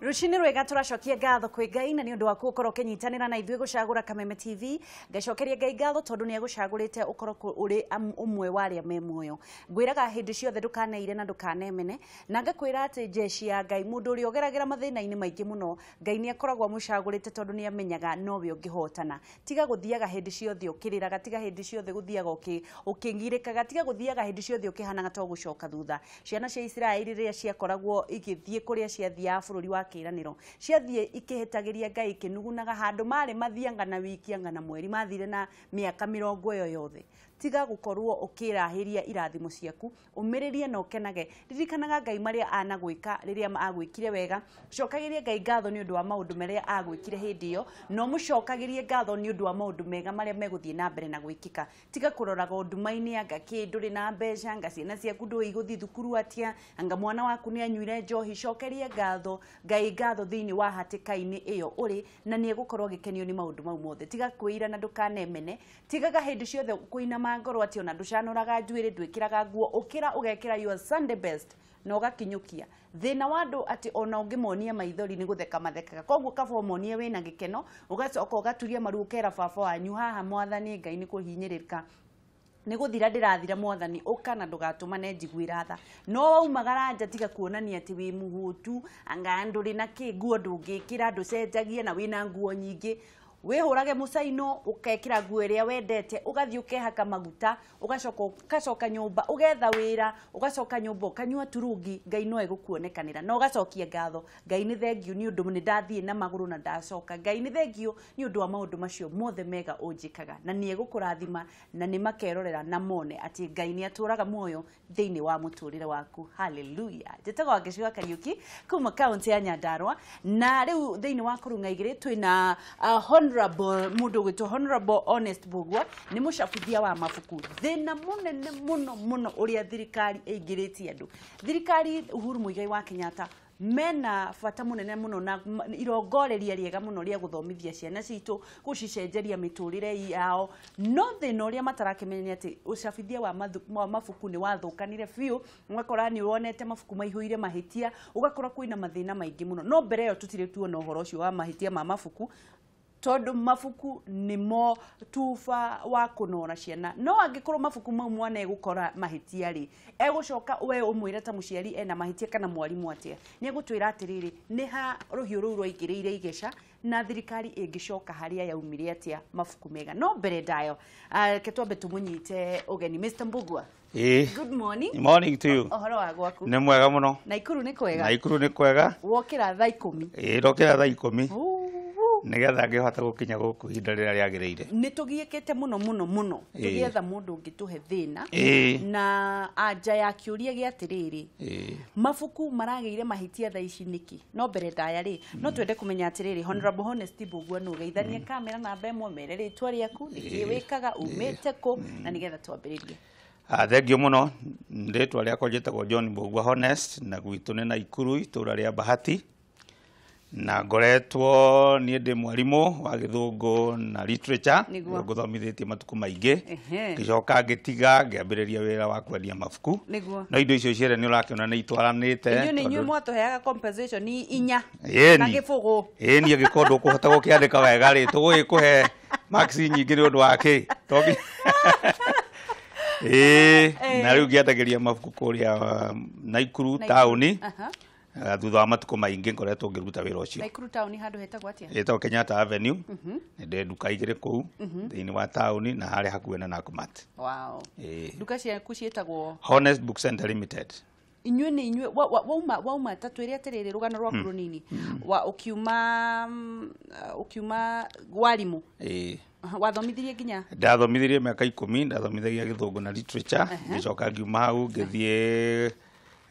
Rucini rwega turacokia ngatho kwi Ngai na ni undu waku ukorwo ukinyitanira na ithuĩ gucagura Kameme TV. Ngacokeria Ngai ngatho tondu ni agucagurite ukorwo uri umwe wa aria me muoyo. Ngwiraga hindi ciothe ndukaneire na ndukanemene, na ngakwira ati jeshi ya Ngai mundu uria ugeragira mathina-ini maingi muno, Ngai ni akoragwo amucagurite tondu ni amenyaga nowe ungihotana. Tiga guthiaga hindi ciothe ukiriraga, tiga hindi ciothe guthiaga ukingirikaga, tiga guthiaga hindi ciothe ukihanaga to gucoka thutha. Ciana cia Isiraeli riria ciakoragwo igithie kuria ciathiaga bururi wa kiraniro, ciathie ikihitagiria Ngai ikinugunaga handu mari mathianga na wiki anga na mweri, mathire na miaka mirongo iyo yothe. Tiga gukorwo ukirahiria irathimo ciaku, umiririe na ukenage. Ririkanaga Ngai maria anagwika riria agwikire wega, cokagiria Ngai ngatho ni undu wa maundu maria agwikire hindi iyo, no mucokagirie ngatho ni undu wa maundu mega maria meguthie na mbere na gwikika. Tiga kuroraga nduma-ini anga ki nduri na mbeca, anga ciana ciaku ndui iguthie thukuru atia, anga mwana waku ni anyuire njohi. Cokeria ngatho Ngai ngatho thiini wa hatikaini iyo uri, na ni egukorwo agikenio ni maundu mau mothe. Tiga kwira na ndukanemene, tigaga hindi ciothe kuinama ngoro ati ona nducanuraga njuiri, ndwikiraga nguo, ukira ugekira your Sunday best na ugakinyukia. Thina wa andu ati ona ungimonia maithori ni gutheka mathekaga, koguo kaba umonie wina gikeno, ugacoka ugaturia maru ukera baba wanyu haha mwathani Ngai ni kuhinyirika ni guthira ndirathira mwathani uka na ndugatumane njiguira tha. No waumagara nja tiga kuonania ati wi muhutu, anga nduri na ki nguo ndungikira, nducenjagia na wina nguo nyingi. Wihurage mucaino, ukekira nguo iria wendete, ugathie ukehaka maguta, ugacoka ugacoka nyumba, ugetha wira, ugacoka nyumba ukanyua turungi. Ngai no egukuonekanira na ugacokia ngatho. Ngai ni thengiu ni undu ni ndathie na maguru na ndacoka. Ngai ni thengiu ni undu wa maundu macio mothe mega unjikaga, na ni egukurathima na ni makerorera na mone ati Ngai ni aturaga muoyo thiini wa muturire waku. Hallelujah. Njĩtagwo Wangeci Kariuki kuma kaunti ya Nyandarua, na riu thiini wa kurunga igiri twina Honorable mundu gwitwo Honorable Honest Mbugua, ni mucabithia wa mabuku. Thina munene muno muno uria thirikari ĩingĩrĩtie andu. Thirikari Uhuru Muigai wa Kenyatta mena bata munene muno na irongoreria riega muno ria guthomithia ciana citu, gucicenjeria miturire yao. No thina uria matarakimenya ati ucabithia wa mabuku ni wathukanire biu, ugakora ni wonete mabuku maihuire mahitia, ugakora kwina mathina maingi muno. No mbere yo tutire tuona uhoro ucio wa mahitia ma mabuku, tondu mabuku nimo tuba wa kunora ciana. No angikorwo mabuku mau mwana egukora mahitia ri, egucoka we umwire ta muciari ena mahitia kana mwarimu atia, ni egutwira atiriri ni ha ruhiu ruu rwaingiriire igeca na thirikari ingicoka haria yaumire atia mabuku mega. No mbere ndayo reke twambe tumunyite ugeni Mr. Mbugua. Good morning. Good morning to you. Uhoro wa gwaku? Ni mwega muno. Naikuru ni kwega? Naikuru ni kwega. Wokira thaa 10. Ndokira thaa 10. Nigetha ngihota gukinya guku ihinda riria riagiriire. Ni tugiikite muno muno muno tugietha mundu ungituhe thina na anja ya kiuria gia atiriri, mabuku marageire mahitia thaa ici niki? No mbere ndaya ri, no twende kumenya atiriri, Honorable Honest Mbugua no geithanie kamera namba ĩmwe, mere ritwa riaku, niki wikaga, umite ku, na nigetha twambiririe. Thengiũ muno. Ritwa riakwa njĩtagwo John Mbugua Honest, na gwitũ nĩ Naikuru itũra ria Bahati, na ngoretwo niĩ ndĩ mwarimu wa gĩthũngũ na literature, ngũthomithĩtie matukũ maingĩ, ngĩcoka ngĩtiga ngĩambĩrĩria wĩra wa kwendia mabuku. No indo icio ciothe nĩ ũrakĩona nĩ itwaranĩte. Inyuĩ nĩ inyuĩ mwatũheaga compensation inya na gĩbũgũ. Ĩni angĩkorwo ndũkũhota gũkĩandĩka wega rĩ, tũgũgĩkũhe marks nyingĩ nĩ ũndũ wa kĩ? Na rĩu ngĩendagĩria mabuku kũrĩa Naikuru taũni. Thutha wa matukũ maingĩ ngoretwo ngĩruta wĩra ũcio. Naikuru taũni handũ hetagwo atĩa? Ĩtagwo Kenyatta Avenue. Nĩ nduka igĩrĩ kũu thĩinĩ wa taũni na harĩa hakuhĩ na Nakumatt. Wow. Nduka ciaku ciĩtagwo? Honest Book Center Limited. Inyuĩ nĩ inyuĩ wauma ta twĩre atĩrĩrĩ rũgano rwaku rũnini. Wa ũkiuma warimũ. Wathomithirie nginya? Ndathomithirie mĩaka 10, ndathomithagia gĩthũngũ na literature, ngĩcoka ngiuma hau ngĩthiĩ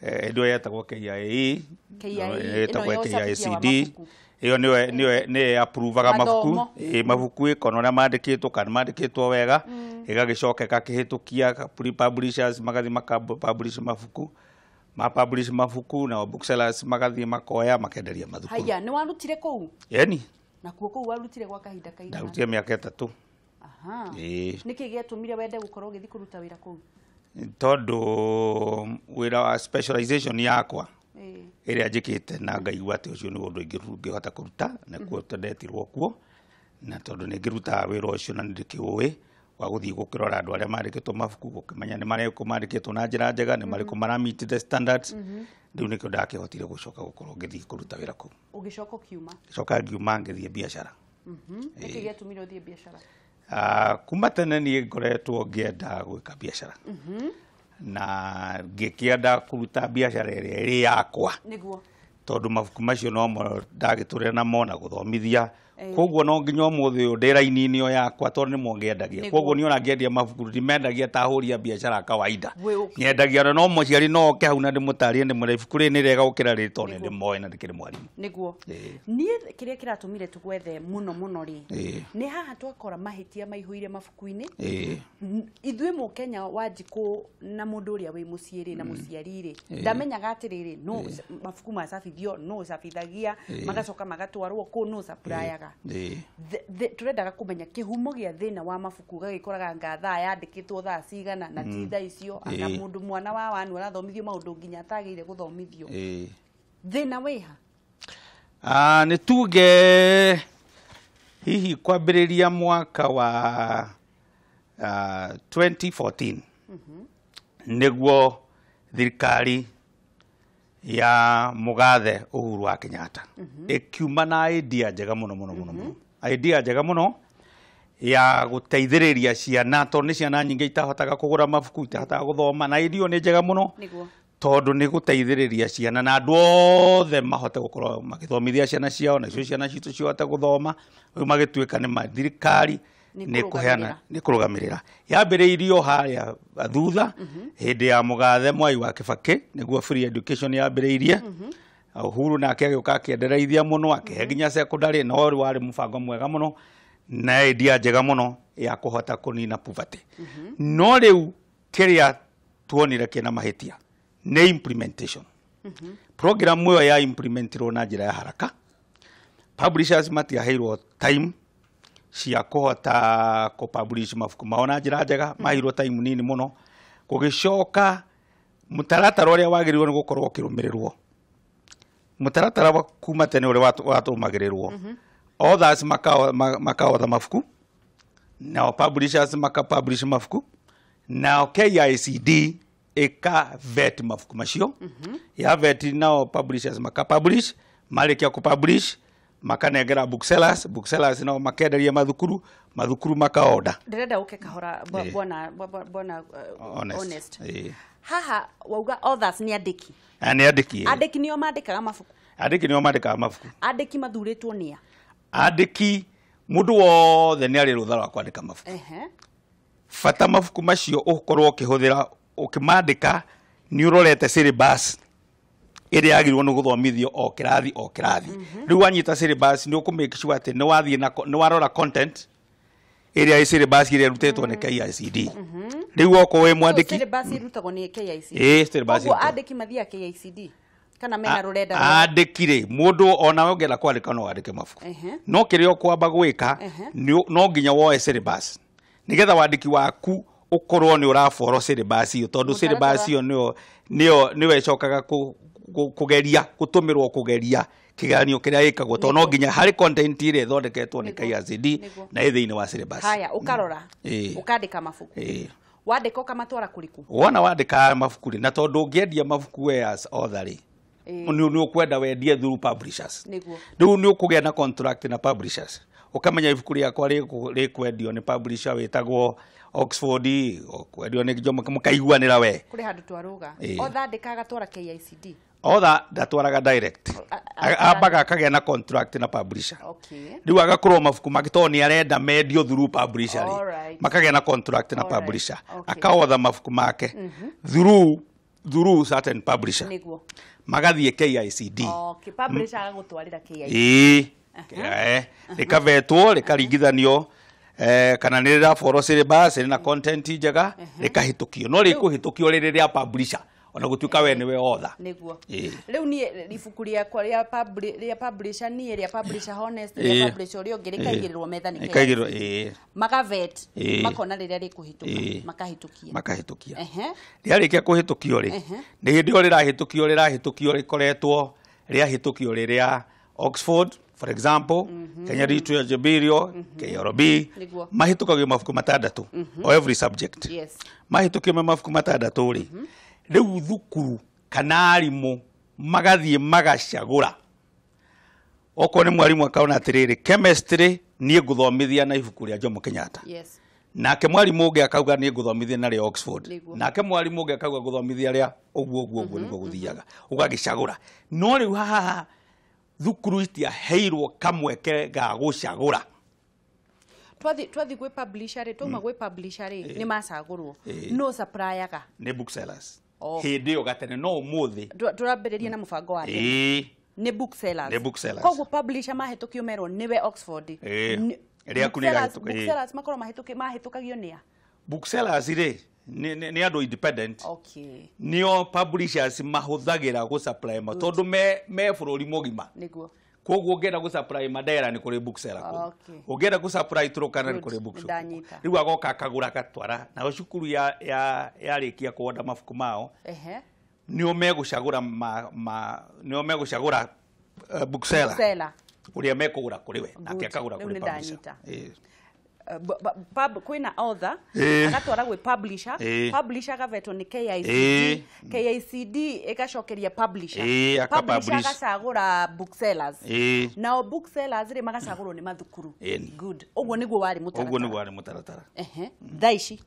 ĩndũ yetagwo KIAE, ĩtagwo KICD. Ĩyo nĩyo nĩ approvaga mabuku, mabuku ĩkona ũrĩa mandĩkĩtwo kana mandĩkĩtwo wega, ĩgagĩcoka ĩgakĩhĩtũkia publishers magathiĩ maka publish mabuku, ma publish mabuku na booksellers magathiĩ makoya makenderia mathukuru. Haya, nĩ warutire kũu? Ĩni. Na kuo kũu warutire gwa kahinda kaigana? Ndarutire mĩaka 3. Aha. Nĩkĩ gĩatũmire wende gũkorwo ũgĩthiĩ kũruta wĩra kũu? Tondu wĩra wa specialization yakwa Ĩrĩa njĩkĩte na ngaigua atĩ ũcio nĩ ũndũ ingĩhota kũruta na kuo ndetirwo kuo na tondũ nĩ ngĩrutaga wĩra ũcio na nĩ ndĩkĩũĩ wa gũthiĩ gũkĩrora andũ arĩa mandĩkĩtwo mabuku gũkĩmenya nĩ marĩkũ mandĩkĩtwo na njĩra njega nĩ marĩkũ mara meet the standards. Rĩu nĩkĩo ndakĩhotire gũcoka gũkorwo ngĩthiĩ kũruta wĩra kũu. Ũgĩcoka ũkiuma? Ngĩcoka ngiuma ngĩthiĩ biacara. Nĩkĩ gĩatũmire ũthiĩ biacara? Kuma tene niĩ ngoretwo ngĩenda gwĩka biacara. Na ngĩkĩenda kũruta biacara ĩrĩa ĩrĩ yakwa. Nĩguo. Tondũ mabuku macio no mo ndagĩtũrĩra namo na gũthomithia. Koguo no nginya ũmũthĩ ũyũ ndĩ raini-inĩ ĩyo yakwa tondũ nĩmo ngĩendagia. Koguo niĩ ona ngĩendia mabuku ndimendagia ta ahũri a biacara kawaida. Nyendagia ona no mũciari no oke hau na ndĩmũtarĩrie ndĩmwĩre ibuku rĩrĩ nĩ rĩega gũkĩra rĩrĩ tondũ nĩ ndĩmoĩ na ndĩkĩrĩ mwarimũ. Nĩguo. Niĩ kĩrĩa kĩratũmire tũgwethe mũno mũno rĩ, nĩ haha twakora mahĩtia maihũire mabuku-inĩ. Ithuĩ mũkenya wa njikũ na mũndũ ũrĩa wĩ mũciĩ rĩ na mũciari rĩ, ndamenyaga atĩrĩrĩ, no mabuku macabithio, no ũcabithagia, magacoka magatwarwo kũ, no ũcapurayaga. Tũrendaga kũmenya kĩhumo gĩa thĩna wa mabuku gagĩkoraga nga thaa yandĩkĩtwo thaa cigana na ti thaa icio, anga mũndũ mwana wa wanu arathomithio maũndũ nginya atagĩrĩire gũthomithio. Thĩna wĩha? Nĩ tuge hihi kwambĩrĩria mwaka wa 2014 nĩguo thirikari ya Mũgathe Uhuru wa Kenyatta ĩkiuma na idea njega mũno mũno mũno mũno, idea njega mũno ya gũteithĩrĩria ciana tondũ nĩ ciana nyingĩ itahotaga kũgũra mabuku, itahotaga gũthoma, na idea nĩ njega mũno tondũ nĩ gũteithĩrĩria ciana na andũ othe mahote gũkorwo magĩthomithia ciana ciao nacio ciana citũ cihote gũthoma. Rĩu magĩtuĩka nĩ thirikari nĩ kũheana nĩ kũrũgamĩrĩra. Yambĩrĩirio harĩa thutha hĩndĩ ya Mũgathe Mwai wa Kĩbakĩ nĩguo free education yambĩrĩirie. Uhuru nake agĩũka akĩendereithia mũno akĩhe nginya secondary, no rĩu warĩ mũbango mwega mũno na idea njega mũno ya kũhota kũnina poverty. No rĩu kĩrĩa tuonire kĩna mahĩtia nĩ implementation. Program ĩyo ya implementirwo na njĩra ya haraka. Publishers matiaheirwo time cia kũhota kũpublish mabuku mao na njĩra njega, maheirwo time nini mũno. Gũgĩcoka mũtaratara ũrĩa wagĩrĩirwo nĩ gũkorwo ũkĩrũmĩrĩrwo, mũtaratara wa kuma tene ũrĩa watũmagĩrĩrwo, authors makaotha mabuku, nao publishers makapublish mabuku, nao KICD ĩka vet mabuku macio. Ya vet nao publishers makapublish, marĩkia kũpublish makanengera booksellers, booksellers nao makenderia mathukuru, mathukuru makaoda. Ndĩrenda ũke kahora bwana bwana Honest. Haha wauga authors nĩ andĩki. Nĩ andĩki. Andĩki nĩo mandĩkaga mabuku. Andĩki nĩo mandĩkaga mabuku. Andĩki mathurĩtwo nĩa? Andĩki mũndũ wothe nĩ arĩ rũtha rwa kwandĩka mabuku. Bata mabuku macio ũkorwo ũkĩhũthĩra ũkĩmandĩka nĩ ũrorete syllabus ĩrĩa yagĩrĩirwo nĩ gũthomithio o kĩrathi o kĩrathi. Rĩu wanyita syllabus nĩ ũkũ make sure atĩ nĩ wathiĩ na nĩ warora content ĩrĩa ĩ syllabus ĩrĩa ĩrutĩtwo nĩ KICD. Rĩu okorwo wĩ mwandĩki, syllabus ĩrutagwo nĩ KICD. Syllabus. Koguo andĩki mathiaga KICD kana mena rũrenda? Andĩki rĩ, mũndũ onawe ũngĩenda kwandĩka no wandĩke mabuku. No kĩrĩa ũkwamba gwĩka no nginya woe syllabus nĩgetha wandĩki waku ũkorwo nĩ ũrafollow syllabus ĩyo, tondũ syllabus ĩyo nĩyo nĩyo ĩcokaga kũgeria gũtũmĩrwo kũgeria kĩgeranio kĩrĩa gĩkagwo, tondũ no nginya harĩ content ĩrĩa ĩthondeketwo nĩ KICD na ĩ thĩinĩ wa syllabus. Haya, ũkarora ũkandĩka mabuku. Wandĩka ũkamatwara kũrĩkũ? Wona wandĩka mabuku rĩ, na tondũ ũngĩendia mabuku we as author rĩ, nĩ ũkwenda wendie through publishers. Rĩu nĩ ũkũgĩa na contract na publishers. Ũkamenya ibuku rĩakwa rĩkwendio nĩ publisher wĩtagwo Oxford, ũkwendio nĩ Jomo, mũkaiguanĩra we. Kũrĩ handũ twarũga. Author andĩkaga agatwara KICD. Author ndatwaraga direct. Ambaga akagĩa na contract na publisher. Rĩu agakorwo mabuku make tondũ nĩ arenda mendio through publisher rĩ, makagĩa na contract na publisher. Akaotha mabuku make through certain publisher. Magathiĩ KICD. Publisher agagũtwarĩra KICD. Rĩkavetwo rĩkaringithanio kana nĩ rĩrafollow syllabus rĩna content njega, rĩkahĩtũkio. No rĩkũhĩtũkio rĩrĩ rĩa publisher. Ona gũtuĩka we nĩwe otha. Nĩguo. Ĩĩ. Rĩu niĩ ibuku rĩakwa rĩa publisher, niĩ rĩa publisher Honest, rĩa publisher ũrĩa ũngĩ, rĩkaigĩrĩrwo metha nĩ Ĩkaigĩrĩrwo, KICD. Ĩĩ. Magavet, Ĩĩ. makona rĩrĩa rĩkũhĩtũka, Ĩĩ. makahĩtũkia. Makahĩtũkia. Ehe. Rĩarĩkia kũhĩtũkio rĩ, nĩ hĩndĩ ĩyo rĩrahĩtũkio rĩkoretwo rĩahĩtũkio rĩrĩa Oxford, for example, Kenya Literature Bureau, KRB, Nĩguo. mahĩtũkagio mabuku matandatũ o every subject. Yes. Mahĩtũkio me mabuku matandatũ rĩ, rĩu thukuru kana arimũ magathiĩ magacagũra. Okorwo nĩ mwarimũ akaona atĩrĩrĩ, chemistry niĩ ngũthomithia na ibuku rĩa Jomo Kenyatta, Yes. nake mwarimũ ũngĩ akauga niĩ ngũthomithia na rĩa Oxford, Nĩguo. nake mwarimũ ũngĩ akauga ngũthomithia rĩa ũguo ũguo ũguo, nĩguo gũthiaga ũgagĩcagũra. No rĩu haha thukuru itiaheirwo kamweke ga gũcagũra. Twathi gwĩ publisher rĩ, twauma gwĩ publisher rĩ, nĩ macagũrwo, no supplyaga? Nĩ booksellers. Oh. Hĩndĩ ĩyo gatene, no ũmũthĩ. Tũrambĩrĩria na mũbango wa tene. Ĩĩ. Nĩ booksellers. Nĩ booksellers. Koguo publisher mahĩtũkio merwo nĩwe Oxford. Ĩĩ. Rĩaku nĩ Booksellers- rĩrahĩtũka, ĩĩ. Booksellers makorwo mahĩtũkagio nĩ a? Booksellers rĩ, nĩ andũ independent. Okay. Nĩo publishers mahũthagĩra gũ supply ma, tondũ me bũrũri mũgima. Nĩguo. Koguo ũngĩenda gũ supply Mandera, nĩ kũrĩ bookseller kũu. Okay. Ũngĩenda gũ supply Turkana, nĩ Good. kũrĩ bookshop. Nĩndanyita. Rĩu agoka akagũra agatwara nao cukuru ya yarĩkia kuonda mabuku mao, Ehe. nĩo megũcagũra nĩo megũcagũra bookseller Bookseller. ũrĩa mekũgũra kũrĩ we, nake Good. akagũra Rĩu kũrĩ nĩ publisher. ndanyita. Ĩĩ. Pub, kwĩna author, Ĩĩ. agatwara gwĩ publisher, Ĩĩ. publisher agavetwo nĩ KICD, Ĩĩ. KICD ĩgacokeria publisher, Ĩĩ, aka publisher publish. agacagũra booksellers, Ĩĩ. nao booksellers rĩ magacagũrwo nĩ mathukuru. Ĩni. Good, ũguo nĩguo warĩ Ũguo mũtaratara. nĩguo warĩ mũtaratara. Ehe, thaa ici?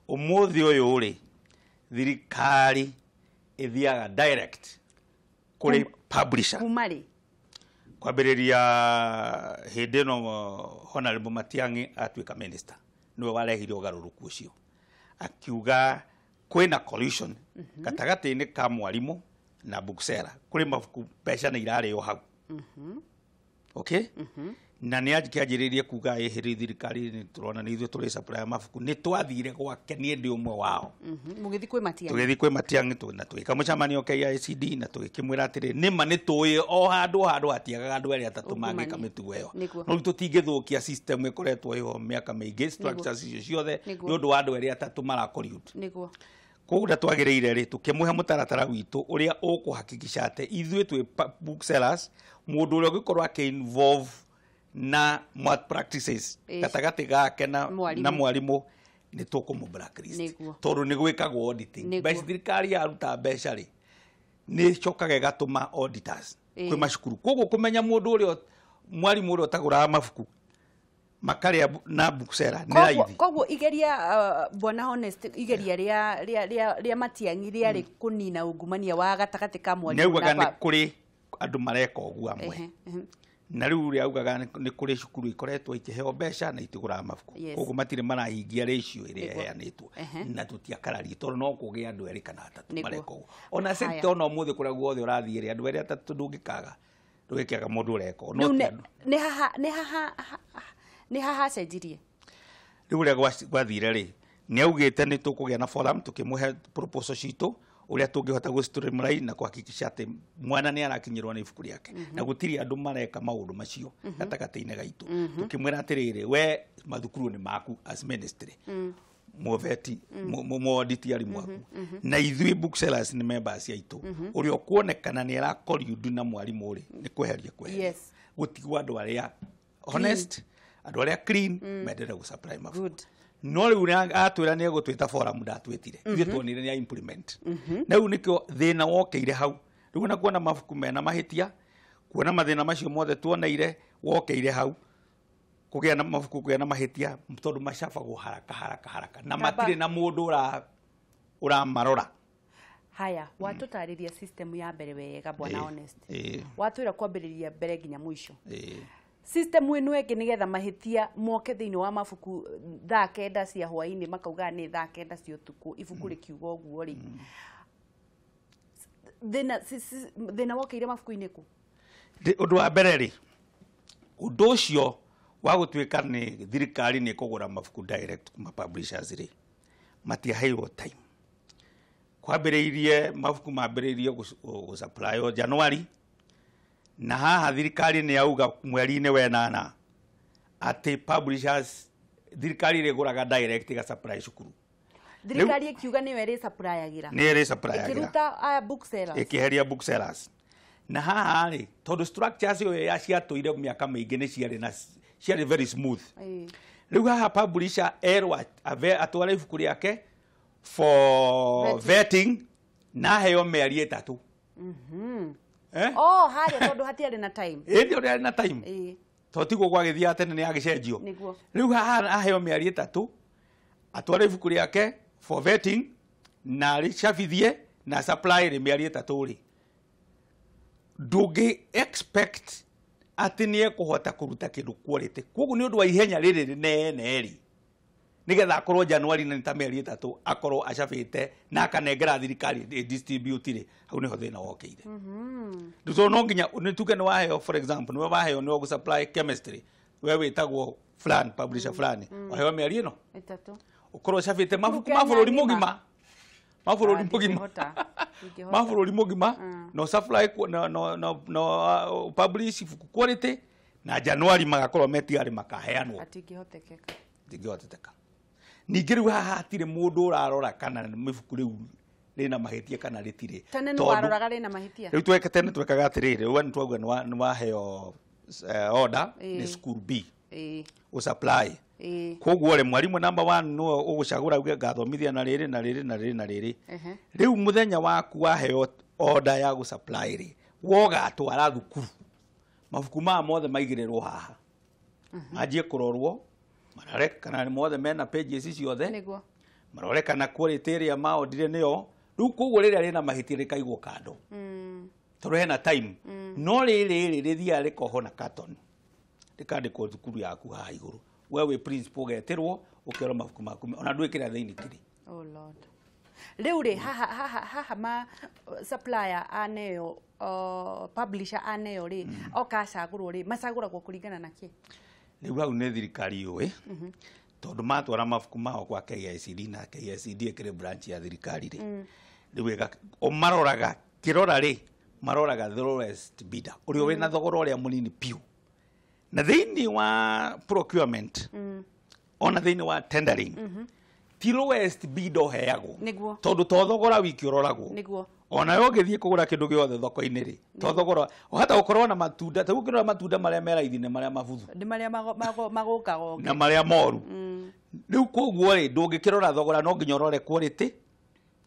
Ũmũthĩ ũyũ rĩ, thirikari ĩthiaga direct kũrĩ publisher. Kuma rĩ? Kwambĩrĩria hĩndĩ ĩno Honorable Matiang'i atuĩka minister, nĩwe warehire ũgarũrũku ũcio, akiuga kwĩna collusion gatagatĩ-inĩ ka mwarimũ na bookseller kũrĩ mabuku, mbeca nĩ irarĩo hau. Okay, na nĩ akĩanjĩrĩirie kuga ĩhĩrĩ thirikari nĩ tũrona nĩ ithuĩ tũrĩ supply mabuku. Nĩ twathire gwake, niĩ ndĩ ũmwe wao. Mũgĩthiĩ kwĩ Matiang'i? Tũgĩthiĩ kwĩ Matiang'i na tũgĩka mũcemanio KICD na tũgĩkĩmwĩra atĩrĩ, nĩma nĩ tũĩ o handũ o handũ hatiagaga andũ erĩ atatũ Ungumania. mangĩka mĩtugo ĩyo. Nĩguo. No rĩu tũtingĩthũkia system ĩkoretwo ĩho mĩaka mĩingĩ, structures icio ciothe, Nĩguo. nĩ ũndũ wa andũ erĩ atatũ maracollude. Nĩguo. Koguo ũrĩa twagĩrĩire rĩ, tũkĩmũhe mũtaratara witũ ũrĩa ũkũhakikisha atĩ ithuĩ twĩ booksellers, mũndũ ũrĩa ũngĩkorwo akĩ-involve na malpractices Ĩĩ. gatagatĩ gake na Mwarimũ. na mwarimũ, nĩ tũkũmũ blacklist, Nĩguo. tondũ nĩ gwĩkagwo auditing. Nĩguo. Mbeca thirikari yaruta mbeca rĩ, nĩ ĩcokaga ĩgatũma auditors Ĩĩ. kwĩ macukuru, koguo kũmenya mũndũ ũrĩa mwarimũ ũrĩa ũtagũraga mabuku makarĩa na bookseller nĩ Koguo raithi. Koguo igeria, bwana Honest, igeria rĩa Matiang'i rĩarĩ kũnina ungumania wa gatagatĩ ka Nĩ mwarimũ augaga na nĩ kũrĩ andũ mareka ũguo amwe. Ehe, ehe. Na rĩu ũrĩa augaga nĩ kũrĩ cukuru ikoretwo ikĩheo mbeca na itigũraga mabuku, Yes. koguo matirĩ marahingia ratio ĩrĩa Nĩguo. ĩheanĩtwo. Ehe. Na tũtiakararie tondũ no kũgĩe andũ erĩ kana atatũ Nĩguo. mareka ũguo ona Haya. sector, ona ũmũthĩ kũrĩa guothe ũrathiĩ rĩ, andũ erĩ atatũ ndũngĩkaga, ndũgĩkĩaga mũndũ ũreka ũguo. No Rĩu ti andũ. nĩ haha cenjirie? Rĩu ũrĩa gwathire rĩ, nĩ augĩte nĩ tũkũgĩa na forum, tũkĩmũhe proposal citũ ũrĩa tũngĩhota gũ streamline na kũhakikisha atĩ mwana nĩ arakinyĩrwo nĩ ibuku rĩake na gũtirĩ andũ mareka maũndũ macio gatagatĩ-inĩ gaitũ. Tũkĩmwĩra atĩrĩrĩ, we mathukuru nĩ maku as ministry, mũveti mũoditi arimũ aku, na ithuĩ booksellers nĩ members aitũ, ũrĩa ũkuonekana nĩ aracollude na mwarimũ rĩ, nĩ kweheria kweheria, Yes. gũtigwo andũ arĩa honest, andũ arĩa clean, mendere gũ supply mabuku. Good. No rĩu atwĩra nĩ egũtwĩta forum, ndatwĩtire, ithuĩ tuonire nĩ implement, na rĩu nĩkĩo thĩna wokĩire hau. Rĩu ona kuona mabuku mena mahĩtia, kuona mathĩna macio mothe tuoneire wokĩire hau, kũgĩa na mabuku kũgĩa na mahĩtia tondũ macabagwo haraka haraka haraka na Kaba. matirĩ na mũndũ ũramarora. Haya, watũtarĩria system ya mbere wega, bwana Ĩĩ, Honest. Ĩĩ. Watwĩra kwambĩrĩria mbere nginya mũico. Ĩĩ. System ĩno ĩngĩ, nĩgetha mahĩtia moke thĩinĩ wa mabuku thaa 9 cia hwaĩ-inĩ, makauga nĩ thaa 9 cia ũtukũ ibuku rĩkiuga ũguo rĩ, thĩna wokĩire mabuku-inĩ kũ? Ũndũ wa mbere rĩ, ũndũ ũcio wa gũtuĩka nĩ thirikari nĩ kũgũra mabuku direct kuma publishers rĩ, matiaheirwo time. Kwambĩrĩirie mabuku mambĩrĩirie gũsupplywo January, na haha thirikari nĩ yauga mweri-inĩ wenana atĩ publishers thirikari ĩrĩgũraga direct ĩgasupply cukuru. Thirikari ĩkiuga nĩyo ĩrĩsupplyagĩra. Nĩ ĩrĩsupplyagĩra. Ĩkĩruta aya booksellers. Ĩkĩheria booksellers. Na haha rĩ, tondũ structures ĩyo yaciatũire mĩaka mĩingĩ nĩ ciarĩ na ciarĩ very smooth. Rĩu haha publisher erwo atware ibuku rĩake for vetting na aheo mĩeri 3. Oh, harĩa tondũ hatiarĩ na time. Ĩndĩ ũrĩa na time. Tondũ tiguo gwagĩthiaga tene nĩ agĩcenjio. Rĩu haha aheo mĩeri 3 atware ibuku rĩake for vetting na rĩcabithie na supply rĩ mĩeri 3 rĩ. Ndũngĩ expect atĩ nĩ ekũhota kũruta kĩndũ quality. Koguo nĩ ũndũ wa ihenya rĩrĩ rĩnene rĩ, nĩgetha akorwo January na nĩ ta mĩeri 3 akorwo acabĩte na akanengera thirikari distribute rĩ, hau nĩho thĩna wokĩire. So no nginya nĩ tuge nĩ waheo, for example, nĩwe waheo nĩwe ũgũsupply chemistry, we wĩtagwo fulani, publisher fulani, waheo mĩeri ĩno 3 ũkorwo ũcabĩte mabuku ma bũrũri mũgima. Ma bũrũri mũgima. Ma bũrũri mũgima no supply no publish ibuku quality na January magakorwo metiarĩ makaheanwo. Atingĩhotekeka. Ndingĩhotekeka. Ningĩ rĩu haha hatirĩ mũndũ ũrarora kana ibuku rĩu rĩna mahĩtia kana rĩtirĩ. Tene nĩ waroraga rĩna mahĩtia. Rĩu tene twekaga atĩrĩrĩ, we nĩ twauga nĩ waheo order nĩ school B. Ũsupply. Koguo rĩ, mwarimũ number 1 nĩwe ũgũcagũra uge ngathomithia na rĩrĩ na rĩrĩ na rĩrĩ na rĩrĩ. Rĩu mũthenya waku waheo order ya gũsupply rĩ, wogatwara thukuru. Mabuku maya mothe maigĩrĩrwo haha. Manjie kũrorwo, marore kana mothe mena pages ciothe. Nĩguo. Marore kana quality ĩrĩa maondire nĩyo. Rĩu koguo rĩrĩa rĩna mahĩtia rĩkaigwo kando. Tondũ hena time. No rĩrĩ rĩ rĩthiaga rĩkohwo na carton. Rĩkandĩkwo thukuru yaku haha igũrũ. We wĩ principal ũgetĩrwo ũkerwo mabuku maku ona ndwĩkĩra thĩinĩ kĩrĩ. Oh Lord. Rĩu rĩ, haha haha haha ma supplier aneo, publisher aneo rĩ, oka acagũrwo rĩ, macagũragwo kũringana na kĩ? Rĩu hau nĩ thirikari yũĩ, tondũ matwara mabuku mao kwa KICD na KICD ĩkĩrĩ branch ya thirikari rĩ. Rĩu o maroraga kĩrora rĩ, maroraga the lowest bidder, ũrĩa wĩna thogora ũrĩa mũnini piũ. Na thĩinĩ wa procurement, ona thĩinĩ wa tendering, ti lowest bidder ũheagwo. Tondũ to thogora wiki ũroragwo. Ona we ũngĩthiĩ kũgũra kĩndũ gĩothe thoko-inĩ rĩ, to thogora, ũhota gũkorwo na matunda, ta ũkĩrora matunda marĩa me raithi nĩ marĩa mabuthu. Nĩ marĩa magũkaga. Na marĩa moru. Rĩu koguo rĩ, ndũngĩkĩrora thogora no nginya ũrore quality,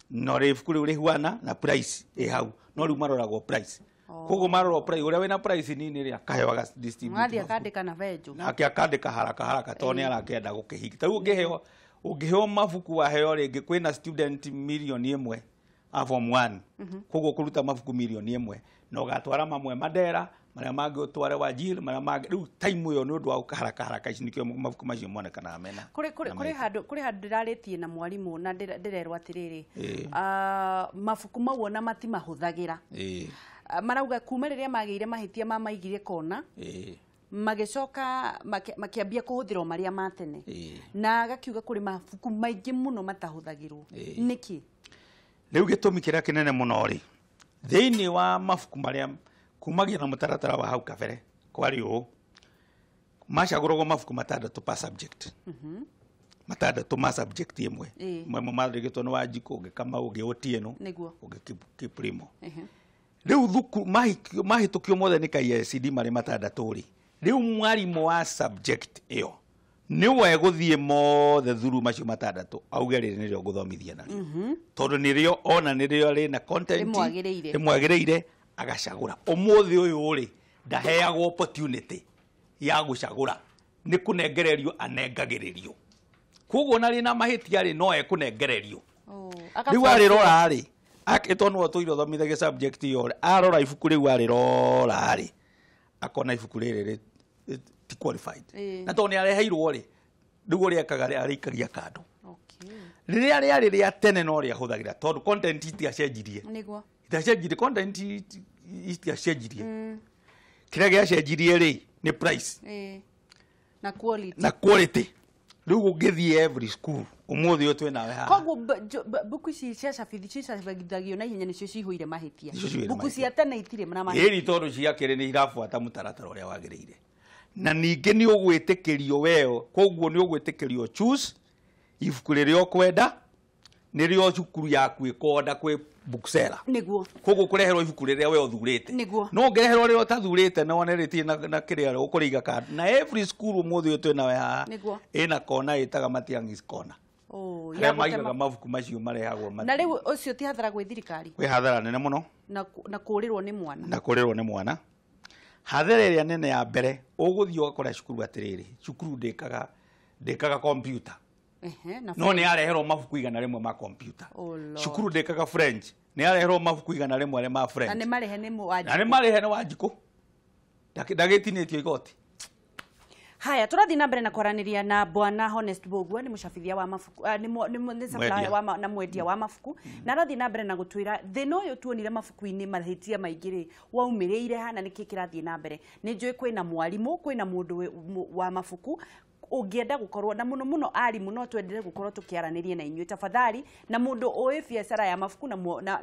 no rĩ ibuku rĩu rĩhuana na price ĩ hau. No rĩu maroragwo price. Koguo marorwo price, ũrĩa wĩna price nini rĩ akaheo aga distribute. Ngathiĩ akandĩka na benjũ. Nake akandĩka haraka haraka tondũ nĩ arakĩenda gũkĩhingia. Ta rĩu ũngĩheo mabuku waheo rĩngĩ kwĩna student mirioni 1 a form 1. Koguo kũruta mabuku mirioni 1 na ũgatwara mamwe Mandera, marĩa mangĩ ũtware Wajir, marĩa mangĩ rĩu time ĩyo nĩ ũndũ wa haraka haraka ici nĩkĩo mabuku macio monekanaga mena. Kũrĩ handũ ndĩrarĩtie na mwarimũ na ndĩrerwo atĩrĩrĩ, mabuku mau ona matimahũthagĩra. Marauga kuma rĩrĩa magĩire mahĩtia ma maigire kona, magĩcoka makĩambia kũhũthĩra marĩa ma tene. Na agakiuga kũrĩ mabuku maingĩ mũno matahũthagĩrwo. Nĩkĩ? Rĩu gĩtũmi kĩrĩa kĩnene mũno rĩ, thĩinĩ wa mabuku marĩa kumagia na mũtaratara wa hau kabere kwarĩ ũũ, macagũragwo mabuku 6 per subject. 6 ma subject ĩmwe. Mamwe mandĩkĩtwo nĩ Wanjikũ, ũngĩ Kamau, ũngĩ Otieno, ũngĩ Kiprimo. Rĩu thuku mahĩtũkio mothe nĩ KICD marĩ 6 rĩ, rĩu mwarimũ wa subject ĩyo nĩwe egũthiĩ mothe thuru macio 6 auge rĩrĩ nĩrĩo ngũthomithia narĩo. Tondũ nĩrĩo ona nĩrĩo rĩna content ĩmwagĩrĩire, agacagũra. Ũmũthĩ ũyũ rĩ, ndaheagwo opportunity ya gũcagũra, nĩ kũnengererio anengagĩrĩrio. Koguo ona rĩna mahĩtia rĩ, no ekũnengererio. Rĩu arĩrora rĩ, tondũ nĩwe ũtũire ũthomithagia subject ĩyo rĩ, arora ibuku rĩu arĩrora rĩ, akona ibuku rĩrĩ ti qualified. Na tondũ nĩ areheirwo rĩ, rĩu ũrĩa ekaga rĩ, arĩikagia kando. Rĩrĩa rĩarĩ rĩa tene no rĩahũthagĩra tondũ content itiacenjirie. Nĩguo. Itiacenjirie, content itiacenjirie. Kĩrĩa gĩacenjirie rĩ, nĩ price. Na quality. Na quality. Rĩu ũngĩthiĩ every school ũmũthĩ ũyũ twĩ nawe haha. Koguo mbuku ici cia cabithagio na ihenya nĩcio cihũire mahĩtia. Mbuku cia tene itirĩ na mahĩtia. Ĩni tondũ cia kerĩ nĩ irabuata mũtaratara ũrĩa wagĩrĩire. Na ningĩ nĩ ũgwĩtĩkĩrio weo, koguo nĩ ũgwĩtĩkĩrio choose ibuku rĩrĩa ũkwenda nĩrĩo cukuru yaku ĩkonda kwĩ bookseller. Nĩguo. Koguo kũreherwo ibuku rĩrĩa we ũthurĩte. Nĩguo. No ũngĩreherwo rĩrĩa ũtathurĩte na wone rĩtirĩ na kĩrĩa ũkũrĩiga kando. Na every school ũmũthĩ ũyũ twĩ nawe haha ĩna kona ĩtaga Matiang'i's corner. Oh, harĩa maigaga mabuku macio marehagwo. Na rĩu ũcio ti hathara gwĩ thirikari. Kwĩ hathara nene mũno. Na kũrĩrwo nĩ mwana. Na kũrĩrwo nĩ mwana. Hathara ĩrĩa nene ya mbere ũgũthiĩ ũgakora cukuru atĩrĩrĩ, cukuru ndĩkaga computer. No nĩ yareherwo mabuku 100 ma computer. Cukuru ndĩkaga French, nĩ yareherwo mabuku 100 ma French. Na nĩ marĩhe nĩ Wanjikũ. Na nĩ marĩhe nĩ Wanjikũ. Ndagĩtinĩtio igoti. Haya, tũrathiĩ na mbere na kwaranĩria na Bwana Honest Mbugua, nĩ mũcabithia wa mabuku, nĩ supplier wa na mwendia wa mabuku, na arathiĩ na mbere na gũtwĩra thĩna ũyũ tuonire mabuku-inĩ mahĩtia maingĩ rĩ waumĩrĩire hana nĩkĩ kĩrathiĩ na mbere. Nĩ njũĩ kwĩna mwarimũ, kwĩna mũndũ wa mabuku ũngĩenda gũkorwo na mũno mũno arimũ no twendere gũkorwo tũkĩaranĩria na inyuĩ tafadhali, na mũndũ ũĩ biacara ya mabuku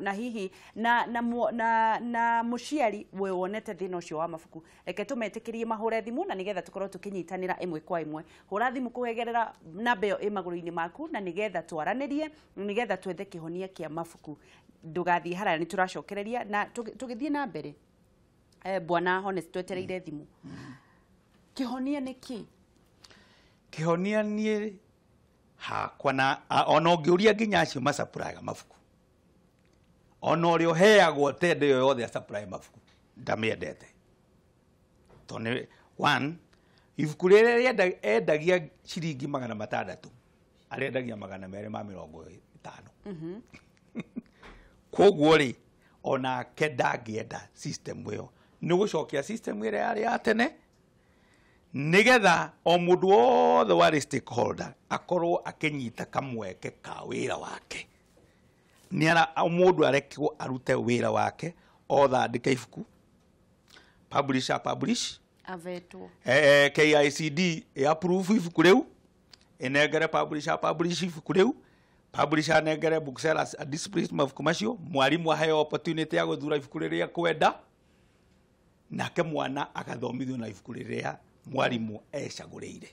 na hihi na mũciari we wonete thĩna ũcio wa mabuku, reke tũmetĩkĩrie mahũre thimũ na nĩgetha tũkorwo tũkĩnyitanĩra ĩmwe kwa ĩmwe. Hũra thimũ kũgerera namba ĩyo ĩ magũrũ-inĩ maku na nĩgetha twaranĩrie, nĩgetha twethe kĩhonia kĩa mabuku. Ndũgathiĩ haraya, nĩ tũracokereria na tũgĩthiĩ na mbere. Bwana Honest, twetereire thimũ. Kĩhonia nĩ kĩ? Kĩhonia niĩ hakwa na ona ũngĩũria nginya acio macapuraga mabuku, ona ũrĩa ũheagwo tenda ĩyo yothe acapurae mabuku ndamĩendete. Tondũ one, ibuku rĩrĩa endagia ciringi 600 arendagia 250. Koguo rĩ onake ndangĩenda system ĩyo, nĩ gũcokia system ĩrĩa yarĩ ya tene nigetha o mũndũ wothe warĩ stakeholder akorwo akĩnyita kamweke ka wĩra wake. Nĩ mũndũ arekwo arute wĩra wake, othe andĩke ibuku, publisher publish, avetwo, KICD approve ibuku rĩu, ĩnengere publisher publish ibuku rĩu, publisher anengere booksellers display mabuku macio, mwarimũ aheo opportunity ya gũthura ibuku rĩrĩa ekwenda, nake mwana agathomithio na ibuku rĩrĩa mwarimu ecagũrĩire.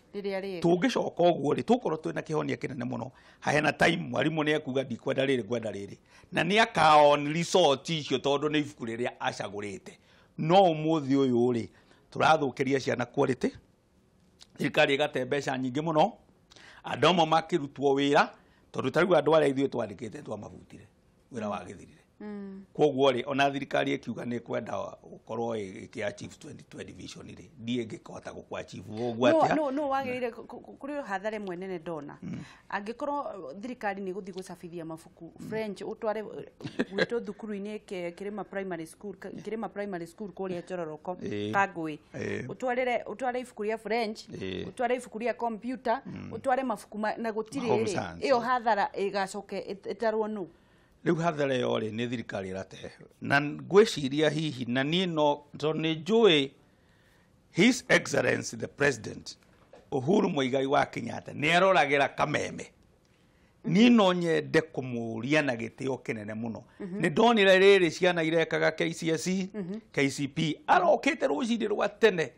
Tũngĩcoka ũguo rĩ tũkorwo twĩna kĩhonia kĩnene mũno. Hahena time mwarimu nĩ ekuga ndikwenda rĩrĩ ngwenda rĩrĩ, na nĩ akaon resort icio tondũ nĩ ibuku rĩrĩa acagũrĩte. No ũmũthĩ ũyũ rĩ tũrathũkĩria ciana quality, thirikari ĩgate mbeca nyingĩ mũno, andũ amwe makĩrutwo wĩra tondũ ta rĩu andũ arĩa ithuĩ twandĩkĩte twamabutire wĩra wagĩthirire. Koguo rĩ ona thirikari ĩkiuga nĩ kwenda gũkorwo ĩkĩ achieve 2020 vision rĩ ndiĩ ĩngĩkĩhota gũkũ achieve ũguo atĩa. No wagĩrĩire kũrĩ hathara ĩmwe nene ndona. Angĩkorwo thirikari nĩ gũthiĩ gũcabithia mabuku French ũtware gwitũ thukuru-inĩ Kirima Primary School, Kirima Primary School kũrĩa Njororoko Kangũĩ, ũtware ibuku rĩa French, ũtware ibuku rĩa computer, ũtware mabuku na gũtirĩ rĩ ĩyo hathara ĩgacoke ĩtarwo nũ. Rĩu hathara ĩyo rĩ nĩ thirikari ĩratehe, na ngwĩciria hihi na niĩ no tondũ nĩ njũĩ His Excellency the President Uhuru Muigai wa Kenyatta nĩ aroragĩra kameme. Niĩ no nyende kũmũria na gĩtĩo kĩnene mũno. Nĩ ndonire rĩrĩ ciana irekaga KCSE, KCP, arokĩte rũcinĩ rwa tene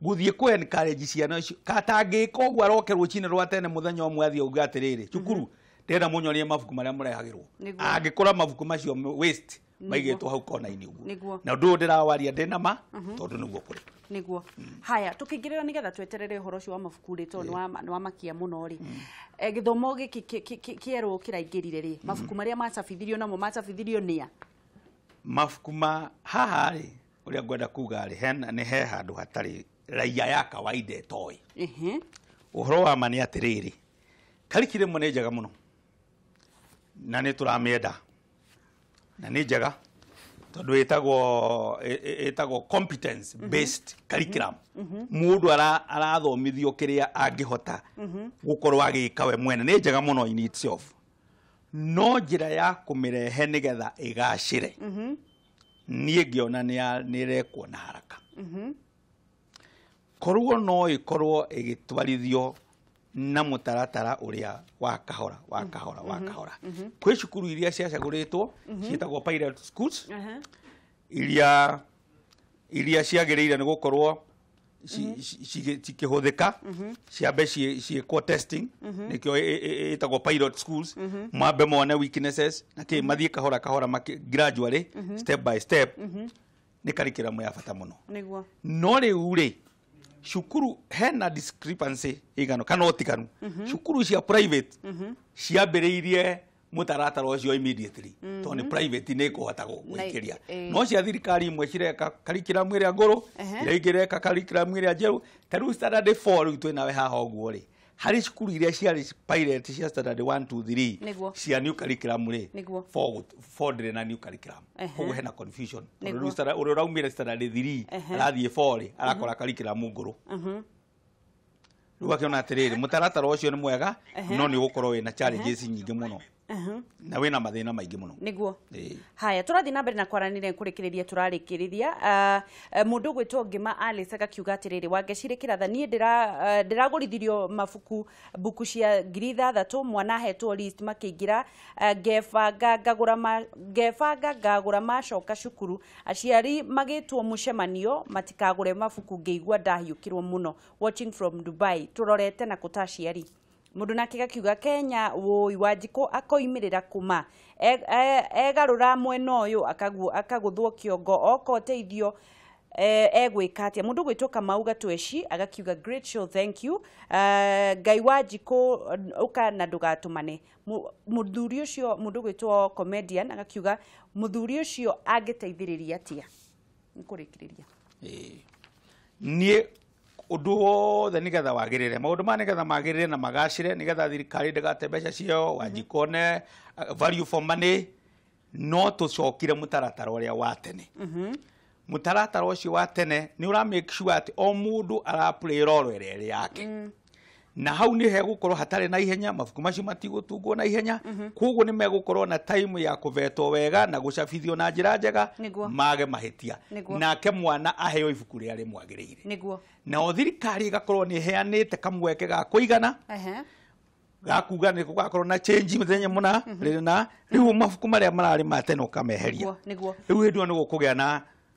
gũthiĩ kũ encourage ciana icio, katangĩka ũguo aroke rũcinĩ rwa tene mũthenya ũmwe athiĩ auge atĩrĩrĩ, cukuru ndĩrenda mũnyonie mabuku marĩa mũrehagĩrwo. Angĩkora mabuku macio waste maigĩtwo hau kona-inĩ ũguo. Na ũndũ ũyũ ndĩrawaria ndĩna ma tondũ nĩguo kũrĩ. Nĩguo. Haya, tũkĩingĩrĩra nĩgetha tweterere ũhoro ũcio wa mabuku rĩ tondũ nĩ wa makia mũno rĩ. Gĩthomo gĩkĩ kĩerũ kĩraingĩrire rĩ, mabuku marĩa macabithirio namo macabithirio nĩa? Mabuku ma haha rĩ ũrĩa ngwenda kuga rĩ nĩ he handũ hatarĩ raia ya kawaida ĩtoĩ. Ũhoro wa ma nĩ atĩrĩrĩ, curriculum nĩ njega mũno na nĩ tũramĩenda na nĩ njega tondũ ĩtagwo competence based curriculum. Mũndũ arathomithio kĩrĩa angĩhota gũkorwo agĩka we mwene, nĩ njega mũno in itself. No njĩra ya kũmĩrehe nĩgetha ĩgacĩre niĩ ngĩona nĩ ĩrekwo na haraka. Korwo no ĩkorwo ĩgĩtwarithio Na mũtaratara ũrĩa wa kahora wa kahora wa kahora. Kwĩ cukuru iria ciacagũrĩtwo ciĩtagwo pilot schools, iria ciagĩrĩire nĩ gũkorwo cikĩhũthĩka, ciambe ciĩkwo testing, nĩkĩo ĩtagwo pilot schools, mambe mone weaknesses na kĩ, mathiĩ kahora kahora, gradually, step by step. Nĩ curriculum ya bata mũno. No rĩu rĩ, cukuru hena discrepancy igano kana ũtiganu. Cukuru cia private ciambĩrĩirie mũtaratara ũcio immediately, tondũ nĩ private, nĩ ĩkũhota gwĩkĩria. No cia thirikari imwe cireka curriculum ĩrĩa ngũrũ, iria ingĩ ireka curriculum ĩrĩa njerũ. Ta rĩu standard 4 rĩu twĩnawe haha ũguo rĩ, harĩ cukuru iria ciarĩ pilot cia standard 1 2 3 cia new curriculum rĩ, 4 ndĩrĩ na new curriculum. Koguo hena confusion, tondũ rĩu ũrĩa ũraumire standard 3 arathiĩ 4 rĩ, arakora curriculum ngũrũ. Rĩu akĩona atĩrĩrĩ, mũtaratara ũcio nĩ mwega, no nĩ ũgũkorwo wĩna challenges nyingĩ mũno na wĩna mathĩna maingĩ mũno. Haya, tũrathiĩ na mbere na kwaranĩria, kũrĩkĩrĩria tũrarĩkĩrĩria. Mũndũ ũgwĩtwo Ngĩma Alice agakiuga atĩrĩrĩ, Wangecirĩ kĩratha, niĩ ndĩragũrithirio mabuku mbuku cia 6,000, mwana ahetwo list makĩingĩra, ngebanga ngagũra ngebanga ngagũra macoka cukuru, aciari magĩtwo mũcemanio matikagũre mabuku, ngĩigua ndahiũkirwo mũno. Watching from Dubai, tũrorete na kũta aciari. Mũndũ nake gakiuga Kenya wũi, Wanjikũ akoimĩrĩra kuma egarũra mwena ũyũ akagũthwo kĩongo oka ũteithio, egwĩka atĩa? Mũndũ ũgwĩtwo Kamau Gatweci agakiuga, "Great show, thank you." Ngai Wanjikũ ũka na ndũgatũmane. Mũthuri ũcio, mũndũ ũgwĩtwo comedian agakiuga, mũthuri ũcio angĩteithĩrĩria atĩa? Nĩ kũrĩkĩrĩria. Niĩ ũndũ wothe nĩgetha wagĩrĩre, maũndũ maya nĩgetha magĩrĩre na magacĩre, nĩgetha thirikari ndĩgate mbeca ciayo, Wanjikũ one value for money, no tũcokire mũtaratara ũrĩa wa tene. Mũtaratara ũcio wa tene nĩ ũra make sure atĩ o mũndũ ara play role ĩrĩa ĩrĩ yake, na hau nĩ hegũkorwo hatarĩ na ihenya, mabuku macio matigũtungwo na ihenya, koguo nĩ megũkorwo na time ya kũvetwo wega na gũcabithio na njĩra njega, mage mahĩtia, nake mwana aheo ibuku rĩrĩa rĩmwagĩrĩire. Nao thirikari ĩgakorwo nĩ ĩheanĩte kamweke ga kũigana ga kuga nĩ gũgakorwo na change mũthenya mũna rĩrĩ, na rĩu mabuku marĩa mararĩ ma tene ũkameheria. Rĩu hĩndĩ ĩyo nĩ gũkũgĩa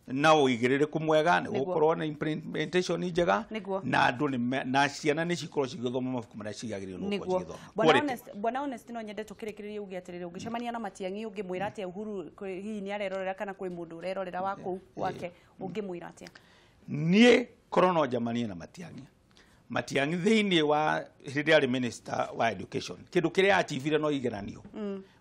na ũigĩrĩrĩku mwega, nĩ gũkorwo na implementation njega, na andũ na ciana nĩ cikorwo cigĩthoma mabuku marĩa ciagĩrĩirwo nĩ gũkorwo cigĩthoma. Bwana Quality. Honest, Bwana Honest, no nyende tũkĩrĩkĩrĩrie uge atĩrĩrĩ, ũngĩcemania na Matiang'i ũngĩmwĩra atĩa? Uhuru hihi nĩ arerorera kana kwĩ mũndũ ũrerorera wa kũu gwake, ũngĩmwĩra atĩa? Niĩ korwo no njamanie na Matiang'i, Matiang'i thĩinĩ wa hĩndĩ arĩ minister wa education, kĩndũ kĩrĩa achievire no igeranio,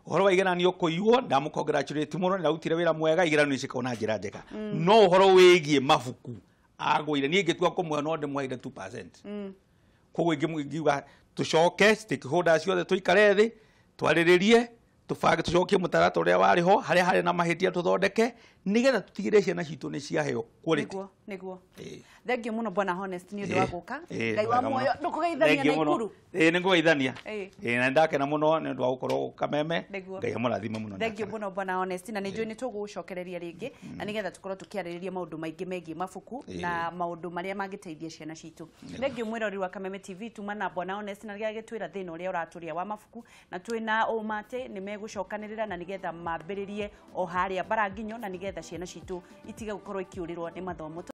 ũhoro wa igeranio kũiywo, ndamũ-congratulate mũno, nĩarutire wĩra mwega, igeranio cikorwo na njĩra njega. No ũhoro wĩgiĩ mabuku agũire, niĩ ingĩtua kũmũhe no ndĩmũheire 2%. Koguo ingiuga tũcoke stakeholders ciothe tũikare thĩ, twarĩrĩrie, tũbange, tũcokie mũtaratara ũrĩa warĩ ho, harĩa harĩ na mahĩtia tũthondeke, nĩgetha tũtigĩrĩre ciana citũ nĩ ciaheo quality. Nĩguo. Thank you mũno, Bwana Honest, nĩ ũndũ wa gũka. Ngai wa Wega mũno. muoyo, ndũkũgeithania Thank you na mũno. Ikuru. Ĩĩ, nĩ ngũgeithania. Ĩĩ, na nĩndakena mũno nĩ ũndũ wa gũkorwo Kameme. Ngai amũrathime mũno. Thank you Ndakena. mũno, Bwana Honest, na nĩ njũĩ nĩ tũgũgũcokereria rĩngĩ na nĩgetha tũkorwo tũkĩarĩrĩria maũndũ maingĩ megiĩ mabuku na maũndũ marĩa mangĩteithia ciana citũ. Thank you, mwĩrori wa Kameme TV. Tuma na Bwana Honest na rĩrĩa agĩtwĩra thĩna ũrĩa ũratũria wa mabuku, na twĩna ũma atĩ nĩ megũcokanĩrĩra na nĩgetha mambĩrĩrie o harĩa mbaranginyo na nĩgetha ciana citũ itige gũkorwo ikĩũrĩrwo nĩ mathomo.